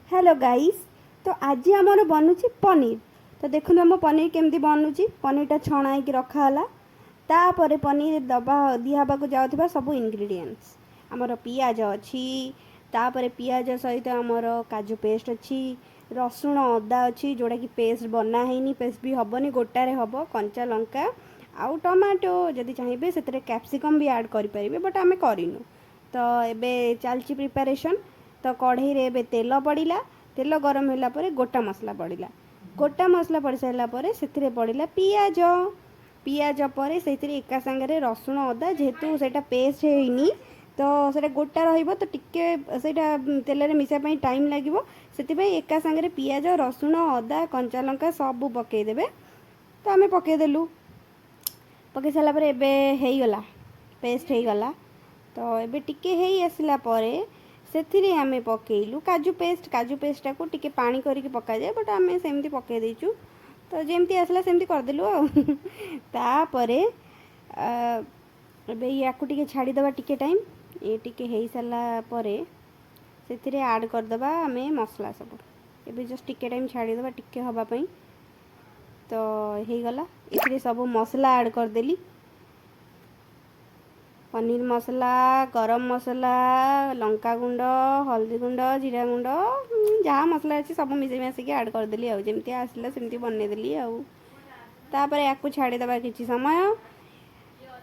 Hello guys, ତ ଆଜି ଆମର ବନୁଛି ପନିର। ତ ଦେଖନ୍ତୁ, ଆମ ପନିର କେମିତି ବନୁଛି। ପନିରଟା ଛଣା ହେଇକି ରଖାହେଲା। ତାପରେ ପନିର ଦିଆ ହେବାକୁ ଯାଉଥିବା ସବୁ ଇନଗ୍ରିଡ଼ିଏଣ୍ଟସ୍, ଆମର ପିଆଜ ଅଛି, ତାପରେ ପିଆଜ ସହିତ ଆମର କାଜୁ ପେଷ୍ଟ ଅଛି, ରସୁଣ ଅଦା ଅଛି, ଯେଉଁଟାକି ପେଷ୍ଟ ବନା ହେଇନି, ପେଷ୍ଟ ବି ହେବନି, ଗୋଟାରେ ହେବ, କଞ୍ଚା ଲଙ୍କା ଆଉ ଟମାଟୋ। ଯଦି ଚାହିଁବେ, ସେଥିରେ କ୍ୟାପ୍ସିକମ୍ ବି ଆଡ଼୍ କରିପାରିବେ, ବଟ୍ ଆମେ କରିନୁ। ତ ଏବେ ଚାଲିଛି ପ୍ରିପାରେସନ୍। ତ କଢ଼େଇରେ ଏବେ ତେଲ ପଡ଼ିଲା। ତେଲ ଗରମ ହେଲା ପରେ ଗୋଟା ମସଲା ପଡ଼ିଲା। ଗୋଟା ମସଲା ପଡ଼ି ସାରିଲା ପରେ ସେଥିରେ ପଡ଼ିଲା ପିଆଜ। ପିଆଜ ପରେ ସେଇଥିରେ ଏକା ସାଙ୍ଗରେ ରସୁଣ ଅଦା। ଯେହେତୁ ସେଇଟା ପେଷ୍ଟ ହେଇନି, ତ ସେଇଟା ଗୋଟା ରହିବ, ତ ଟିକେ ସେଇଟା ତେଲରେ ମିଶିବା ପାଇଁ ଟାଇମ୍ ଲାଗିବ। ସେଥିପାଇଁ ଏକା ସାଙ୍ଗରେ ପିଆଜ, ରସୁଣ, ଅଦା, କଞ୍ଚା ଲଙ୍କା ସବୁ ପକାଇଦେବେ। ତ ଆମେ ପକାଇଦେଲୁ। ପକାଇ ସାରିଲା ପରେ ଏବେ ହେଇଗଲା, ପେଷ୍ଟ ହେଇଗଲା। ତ ଏବେ ଟିକେ ହେଇ ଆସିଲା ପରେ ସେଥିରେ ଆମେ ପକାଇଲୁ କାଜୁ ପେଷ୍ଟ। କାଜୁ ପେଷ୍ଟଟାକୁ ଟିକେ ପାଣି କରିକି ପକାଯାଏ, ବଟ୍ ଆମେ ସେମିତି ପକାଇ ଦେଇଛୁ। ତ ଯେମିତି ଆସିଲା ସେମିତି କରିଦେଲୁ ଆଉ। ତାପରେ ଏବେ ୟାକୁ ଟିକେ ଛାଡ଼ିଦେବା ଟିକେ ଟାଇମ୍। ଇଏ ଟିକେ ହେଇସାରିଲା ପରେ ସେଥିରେ ଆଡ଼୍ କରିଦେବା ଆମେ ମସଲା ସବୁ। ଏବେ ଜଷ୍ଟ ଟିକେ ଟାଇମ୍ ଛାଡ଼ିଦେବା ଟିକେ ହେବା ପାଇଁ। ତ ହେଇଗଲା। ଏଥିରେ ସବୁ ମସଲା ଆଡ଼୍ କରିଦେଲି, ପନିର ମସଲା, ଗରମ ମସଲା, ଲଙ୍କା ଗୁଣ୍ଡ, ହଳଦୀ ଗୁଣ୍ଡ, ଜିରା ଗୁଣ୍ଡ, ଯାହା ମସଲା ଅଛି ସବୁ ମିଶେଇ ମାସିକି ଆଡ଼୍ କରିଦେଲି ଆଉ ଯେମିତି ଆସିଲା ସେମିତି ବନେଇଦେଲି ଆଉ। ତାପରେ ୟାକୁ ଛାଡ଼ିଦେବା କିଛି ସମୟ।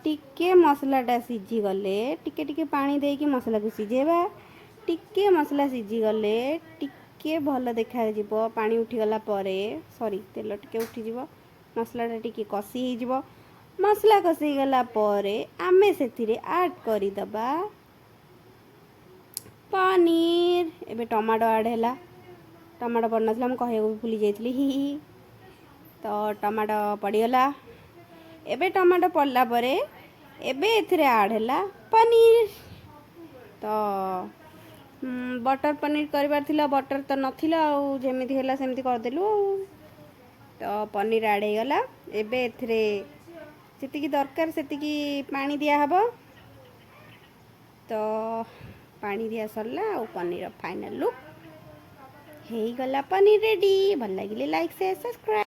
ଟିକେ ମସଲାଟା ସିଝିଗଲେ, ଟିକେ ଟିକେ ପାଣି ଦେଇକି ମସଲାକୁ ସିଝେଇବା। ଟିକେ ମସଲା ସିଝିଗଲେ ଟିକେ ଭଲ ଦେଖାଯିବ। ପାଣି ଉଠିଗଲା ପରେ, ସରି, ତେଲ ଟିକେ ଉଠିଯିବ, ମସଲାଟା ଟିକେ କଷି ହେଇଯିବ। ମସଲା କଷି ହେଇଗଲା ପରେ ଆମେ ସେଥିରେ ଆଡ଼୍ କରିଦେବା ପନିର। ଏବେ ଟମାଟୋ ଆଡ଼୍ ହେଲା। ଟମାଟୋ ପଡ଼ିନଥିଲା, ମୁଁ କହିବାକୁ ଭୁଲି ଯାଇଥିଲି, ହି ହି। ତ ଟମାଟୋ ପଡ଼ିଗଲା। ଏବେ ଟମାଟୋ ପଡ଼ିଲା ପରେ ଏବେ ଏଥିରେ ଆଡ଼୍ ହେଲା ପନିର। ତ ବଟର୍ ପନିର କରିବାର ଥିଲା, ବଟର୍ ତ ନଥିଲା, ଆଉ ଯେମିତି ହେଲା ସେମିତି କରିଦେଲୁ ଆଉ। ତ ପନିର ଆଡ଼୍ ହେଇଗଲା। ଏବେ ଏଥିରେ ଯେତିକି ଦରକାର ସେତିକି ପାଣି ଦିଆହେବ। ତ ପାଣି ଦିଆ ସରିଲା ଆଉ ପନିର ଫାଇନାଲ୍ ଲୁକ୍ ହେଇଗଲା। ପନିର ରେଡ଼ି। ଭଲ ଲାଗିଲେ ଲାଇକ୍, ସେୟାର, ସବସ୍କ୍ରାଇବ୍।